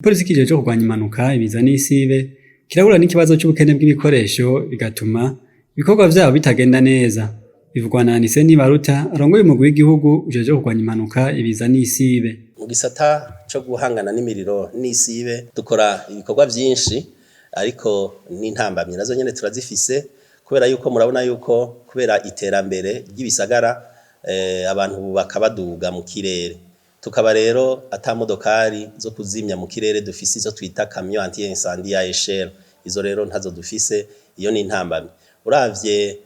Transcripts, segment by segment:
Igipolisi kijejwe kurwanya impanuka, ibiza n'isibe kirahura n'ikibazo c'ubukene bw'ibikoresho, bigatuma ibikorwa vyabo bitagenda neza. Bivugwa na Anise Nibaruta, arongoye umugwi w'igihugu ujejwe kurwanya impanuka, ibiza n'isibe. Mu gisata co guhangana n'imiriro n'isibe dukora ibikorwa vyinshi, ariko n'intambamyi nazo nyene turazifise, kubera yuko murabona yuko kubera iterambere ry'ibisagara abantu bubaka baduga mu kirere, tukaba rero ata modokari zo kuzimya mu kirere dufise, izo twita camion anti incendie à échelle. Izo rero ntazo dufise, iyo ni intambamyi. Uravye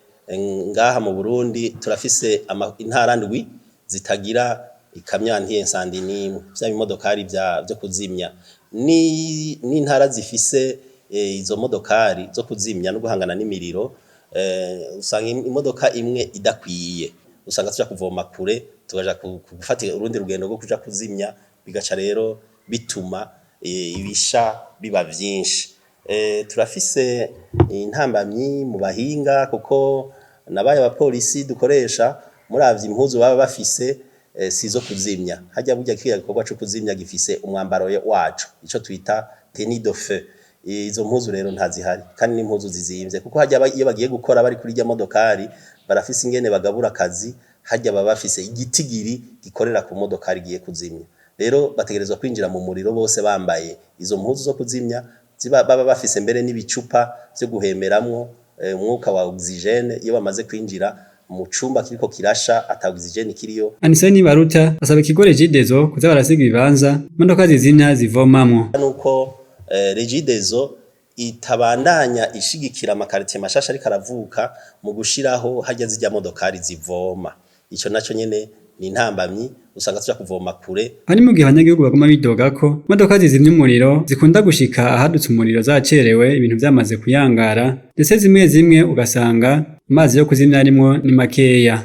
ngaha mu Burundi turafise intara ndwi zitagira ikamyo anti incendie n'imwe, vya bimodokari vyo kuzimya, n'intara zifise izo modokari zo kuzimya no guhangana n'imiriro, usanga imodoka imwe idakwiye, usanga tuja kuvoma kure, tukaja gufata urundi rugendo rwo kuja kuzimya, bigaca rero bituma ibisha biba vyinshi. Turafise intambamyi mu bahinga, kuko nabaye abapolisi dukoresha, muravye impuzu baba bafise sizo kuzimya. Harya burya kiriya gikorwa co kuzimya gifise umwambaro waco, ico twita tenue de feu. Izo mpuzu rero ntazihari, kandi n'impuzu zizimvye, kuko harya iyo bagiye gukora bari kuri irya modokari barafise ingene bagabura akazi. Harya baba bafise igitigiri gikorera ku modokari igiye kuzimya, rero bategerezwa kwinjira mu muriro bose bambaye izo mpuzu zo kuzimya, baba bafise mbere n'ibicupa vyo guhemeramwo umwuka wa oxygène iyo bamaze kwinjira mu cumba kiriko kirasha ata oxygène kiriyo. Anise Nibaruta asaba ikigo Regideso kuza barasiga ibibanza imodoka zizimya zivomamwo. Nuko Regideso itabandanya ishigikira amakaritiye mashasha ariko aravuka mu gushiraho harya zirya modokari zivoma, ico naco nyene ni intambamyi, usanga tuja kuvoma kure. Hari mu gihe abanyagihugu baguma bidoga ko imodoka zizimya umuriro zikunda gushika ahadutse umuriro zacerewe, ibintu vyamaze kuyangara, ndetse zimwe zimwe ugasanga amazi yo kuzimya arimwo ni makeya.